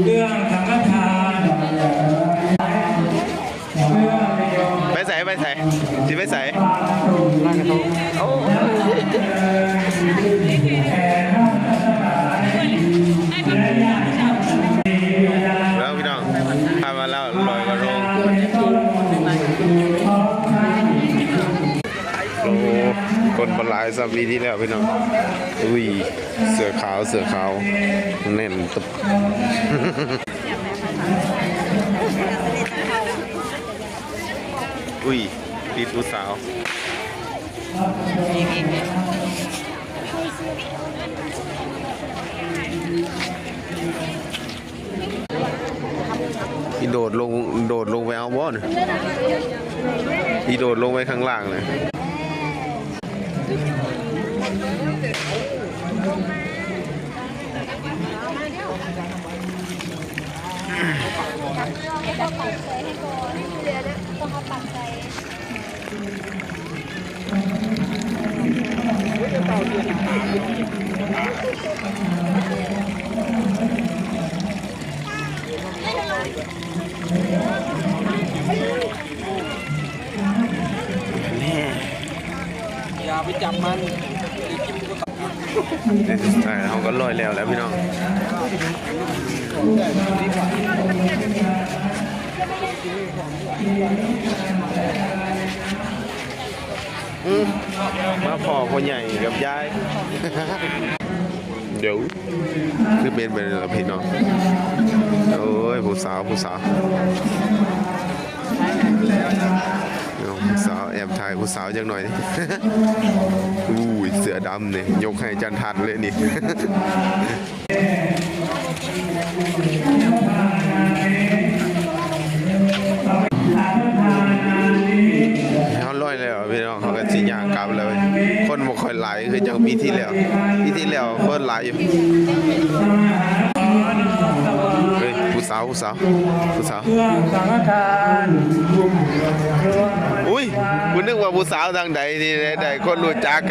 ເຄື່ອງສັງຄະທານ ໄປໃສ ໄປໃສ ຊິໄປໃສ? ລອຍກະທົງ. ໂອ້ ແລ້ວພີ່ນ້ອງ ຜ່ານມາແລ້ວລອຍກະທົງ. ໂອ້ ຄົນບໍ່ຫຼາຍສ່ຳປີທີ່ແລ້ວພີ່ນ້ອງ. ອຸ້ຍ ເສື້ອຂາວ ເສື້ອຂາວ ແໜ້ນຕຶບ. ອຸ້ຍ ຕິດຜູ້ສາວ. ອີໂດດລົງ ໂດດລົງໄປເອົາບໍ່ນີ້? ອີໂດດລົງໄປຂ້າງລ່າງນະ. ຢ່າໄປຈັບມັນ. ໃນສຸດທ້າຍເຮົາກໍລອຍແລ້ວແຫຼະພີ່ນ້ອງ. ອືມ ມາພໍ້ພໍ່ໃຫຍ່ກັບຍາຍ. ດຽວ ຄືເປັນໄປແລ້ວພີ່ນ້ອງ. ໂອ້ຍ ຜູ້ສາວ ຜູ້ສາວ ເອົາ ຜູ້ສາວ ແອບຖ່າຍຜູ້ສາວຈັກໜ່ອຍ. ອູ້ຍ ເສື້ອດຳນີ້ ຍົກໃຫ້ຈັນທັດເລີຍນີ້. ເຮົາລອຍແລ້ວພີ່ນ້ອງ ເຮົາກໍຊິຍ່າງກັບແລ້ວ. ຄົນບໍ່ຄ່ອຍຫຼາຍຄືຈັງປີທີ່ແລ້ວ. ປີທີ່ແລ້ວຄົນຫຼາຍຢູ່. ເຮີ້ຍ ຜູ້ສາວ ຜູ້ສາວ ຜູ້ສາວ. ອຸ້ຍ ກູນຶກວ່າຜູ້ສາວທາງໃດ ທີ່ໄດ້ ໄດ້ຄົນຮູ້ຈັກ.